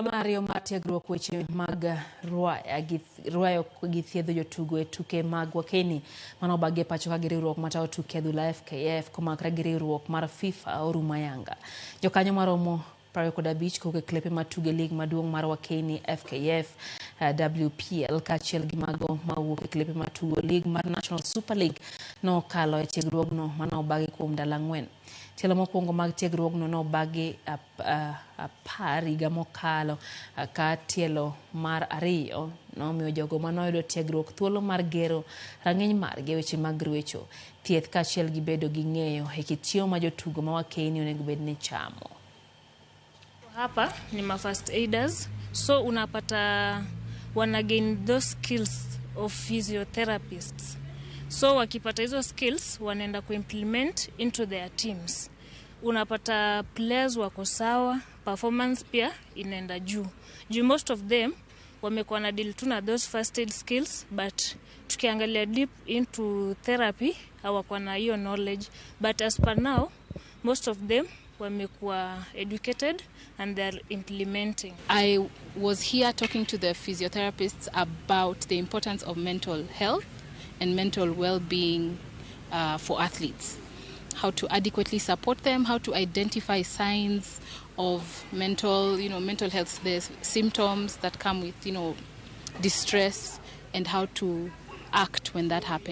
Mar ariyo mar tiegruok weche mag rwayo gi thiedho jotugo e tuke mag Wakeni mane obagi e pacho ka gi riwruok matayo tuke adhula FKF komakre gi riwruok mar FIFA orumo ayanga. Jokanyo maromo 25 kowuok e klepe matugo e lig maduong' mar Wakeni FKF WPL kaachiel gi mago mawuok e klepe matugo lig mar National Super League nokalo e tiegruogno mane obagi kuom ndalo 4. Tielo mokwongo mag tiegruogno nobagi 10 higa mokalo ka tielo mar ariyo nomiyo jogo manoyudo tiegruok thuolo mar gero rang'iny margi e weche mag rwecho, thieth kaachiel gi bedo gi ng'eyo e kit chiemo ma jotugo ma Wakeni onego bed ni chamo. Hapa ni ma first aiders, so unapata wana gain those skills of physiotherapists, so wakipata hizo skills wanaenda kuimplement into their teams. Unapata players wako sawa, performance pia inaenda juu juu most of them wamekuwa na deal tu na those first aid skills, but tukiangalia deep into therapy hawakuwa na hiyo knowledge. But as per now, most of them wamekuwa educated and they are implementing. I was here talking to the physiotherapists about the importance of mental health and mental well-being for athletes. How to adequately support them, how to identify signs of mental health, the symptoms that come with distress, and how to act when that happens.